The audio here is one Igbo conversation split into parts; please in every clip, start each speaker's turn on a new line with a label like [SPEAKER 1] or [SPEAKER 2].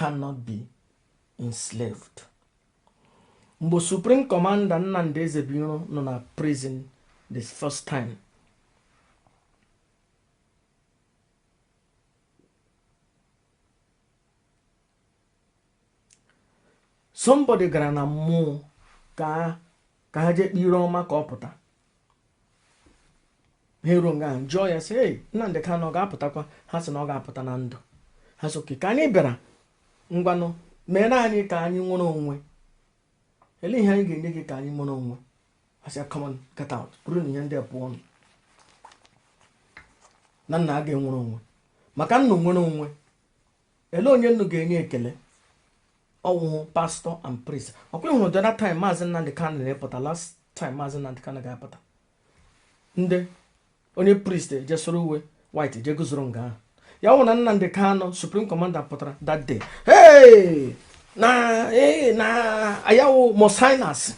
[SPEAKER 1] cannot be enslaved. Mgbe Supreme Commander Nnamdi Ezebiro nọ na prison the first time, somebody gara na mmụọ ka ka ha jee kpee ire ọma ka ọ pụta. Ha eruo nga ahụ jụọ ya sị, ei, Nnamdi Kanu ọ ga-apụtakwa? Ha sị na ọ ga-apụta na ndụ. Ha sị, okay, ka anyị bịara, ngwanụ, mere anyị ka anyị nwere onwe. Ele ihe anyị ga-enye gị ka anyị nwere onwe? Ha sị, come on, get out, buru na ihe ndị a pụọ na nna a ga-enwere onwe maka nnụ nwere onwe. Ele onye nnụ ga-enye ekele? Ọwụhụ pastor and priest. Ọkwa ịhụrụ the other time Maazị Nnamdi Kanu na-epụta, last time Maazị Nnamdi Kanu ga-apụta, ndị onye priest jesoro uwe white je guzoro nga ahụ. Ya wụ na Nnamdi Kanu supreme commander pụtara that day, hey, na ee na ya wụ Mosinas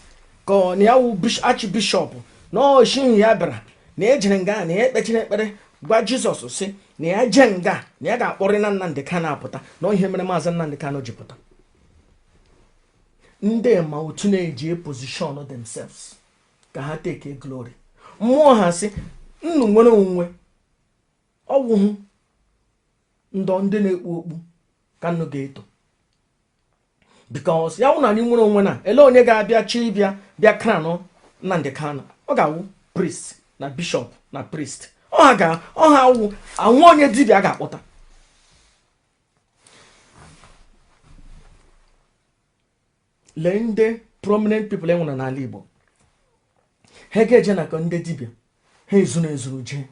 [SPEAKER 1] ka na ya wụ archbishop na oshihi ya bịara na ejere nga na ya ekpechiri ekpere gwa Jizọs sị na ya jee nga na ya ga-akpọrị na Nnamdi Kanu apụta na ihe mere Maazị Nnamdi Kanu ji pụta. Ndị ma otu na-eji position themselves ka ha take glory. Mmụọ ha sị nnụ nwere onwe ọwụhụ ndọ ndị na-ekpu okpu ka nnụ ga-eto, because ya wụ na anyị nwere onwe na ele onye ga-abịa chi bịa bịa crown Nnamdi Kanu? Ọ ga-awụ priest na bishop na priest. Ọha ga ọha awụ anwụ onye dibịa ga-akpọta. Lee ndị prominent people e nwere n'ala Igbo, ha ga-eje na ka ndị dibịa, ha ezuru ezuru jee.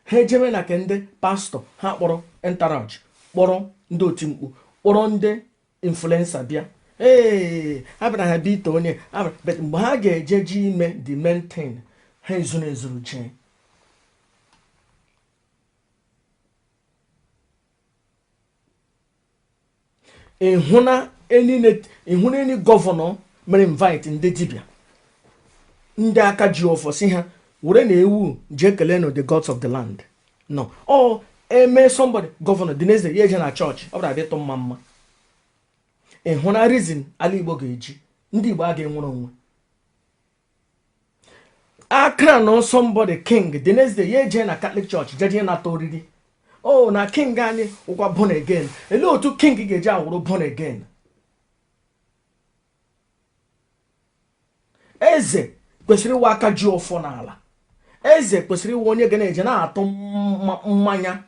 [SPEAKER 1] Ha ejebe na ke ndị pastọ, ha kpọrọ entourage, kpọrọ ndị oti mkpu, kpọrọ ndị influencer bịa. Ee, ha bịara, ha bịa ite onye, but mgbe ha ga-eje ji ime the main thing, ha ezuru ezuru jee. Ịhụ na any gọvanọ mere invite ndị dibịa, ndị aka ji ọfọ, si ha were na ewu jee kelee no the gods of the land? No. Ọ eme somebody gọvanọ, the next day ya eje na chọọchị, ọ bụrụ abịa ịtụ mma mma. Ịhụ na reason ala Igbo ga-eji ndị Igbo a ga-enwere onwe akra na somebody king, the next day ya eje na Catholic Church jeje nata oriri. Oh, na king anyị wụkwa born again. Elee otu king ga-eji awụrụ born again? Eze kwesịrị ịwa aka ji ọfọ n'ala. Eze kwesịrị ịwa onye ga na-eje na-atụ mmanya,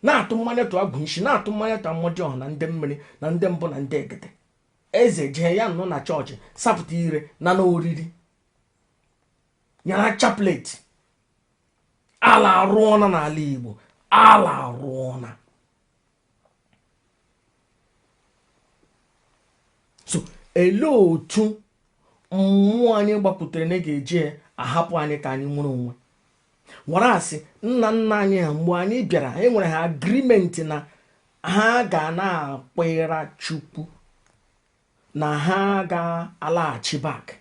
[SPEAKER 1] na-atụ mmanya tụ agwụ nshi, na-atụ mmanya tụ Amadioha na ndị mmiri na ndị mbụ na ndị egede. Eze jee ya nọ na chọọchị sapụta ire na na oriri nyara chaplet. Ala arụọna n'ala Igbo, ala arụọna. So elee otu mmụọ anyị gbakwutere na ga-eji ahapụ anyị ka anyị nwere onwe? Were asị nna nna anyị ha, mgbe anyị bịara, e nwere ha agreement na ha ga na-akpịra Chukwu na ha ga-alaghachi back.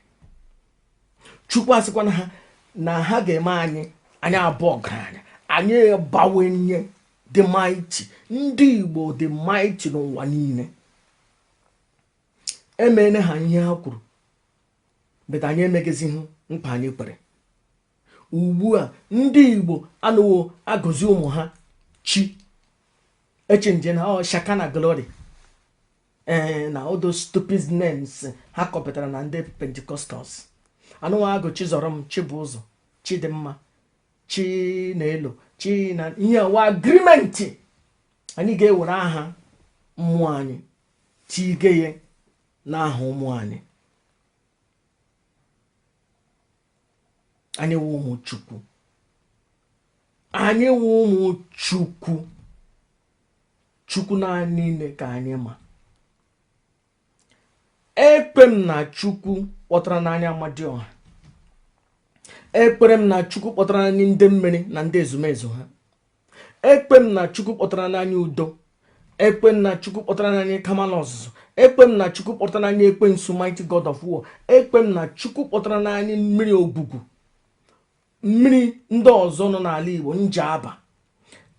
[SPEAKER 1] Chukwu asịkwana ha na ha ga-eme anyị, anyị abụọ ọgaranya, anyị bawanye the mighty, ndị Igbo the mighty n'ụwa niile. Emene ha ihe ha kwuru, but anyị emegezighị nkwa anyị kwere. Ugbu a ndị Igbo anụwo agụzi ụmụ ha chi echenje na ọ Shekinah glory, ee, na all those stupid names ha kọpụtara na ndị Pentecostals. Anụwa agụ Chizọrọm, Chibụzọ, Chidimma, Chinelo, China ihe wa agreement. Anyị ga-ewere aha mmụọ anyị tige ya n'aha ụmụ anyị. Anyị wụ ụmụ Chukwu, anyị wụ ụmụ Chukwu. Chukwu naanị niile ka anyị ma. Ekpe m na Chukwu kpọtara n'anya Amadioha, ekpere m na Chukwu kpọtara anyị ndị mmiri na ndị ezumezu ha, ekpe m na Chukwu kpọtara n'anya udo, ekpe m na Chukwu kpọtara n'anya kamala ọzụzụ, ekpe m na Chukwu kpọtara n'anya ekwensu mighty god of war, ekpe m na Chukwu kpọtara n'anya mmiri ogwugwu, mmiri ndị ọzọ nọ n'ala Igbo njaba,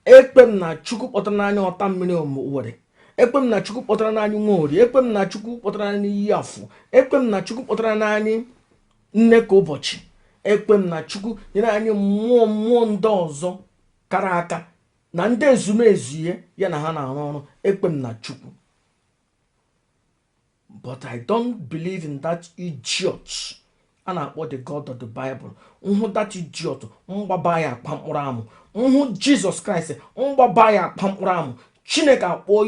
[SPEAKER 1] ekpe m na Chukwu kpọtara n'anya ọta mmiri Owerri, Ekwe m na Chukwu kpọtara n'anyị Nwaorie. Ekwe m na Chukwu kpọtara anyị Iyi Afọ. Ekwe m na Chukwu kpọtara n'anyị Nne ka Ụbọchị. Ekwe m na Chukwu nyere anyị mmụọ, mmụọ ndị ọzọ kara aka na ndị ezumezu ya, ya na ha na-arụ ọrụ. Ekwe m na Chukwu, but I don't believe in that idiot a na-akpọ the God of the Bible. Nhụ that idiot, mgbaba ya akpa mkpụrụ amụ. Nhụ Jizọs Kraịst, mgbaba ya akpa mkpụrụ amụ. Chineke akpọ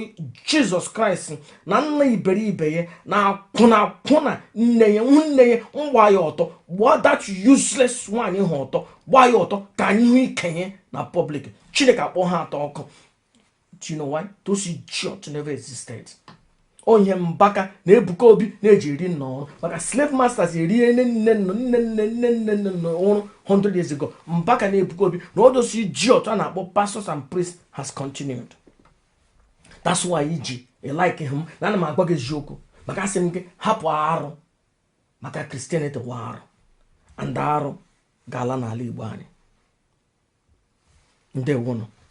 [SPEAKER 1] Jizọs Kraịst na nna iberibe ya na akwụna akwụna nne ya. Hụ nne ya, mgba ya ọtọ. Gbaa that useless nwaanyị ha ọtọ, gbaa ya ọtọ ka anyị hụ ikenye na public. Chineke akpọ ha atọ ọkụ. Do you know why? Those idiots never existed. Onye Mbaka na Ebuka Obi na-eji eri nna ọrụ maka slave masters erie nne nne nne nne nne nne nne nne ọrụ 100 years ago. Mbaka na Ebuka Obi na all those idiot a na-akpọ pastors and priests has continued. That's why iji like him na ana m agwa gị eziokwu, maka asị m gị hapụ arụ, maka Christianity wa arụ and arụ ga-ala n'ala Igbo anyị. Ndewonụ.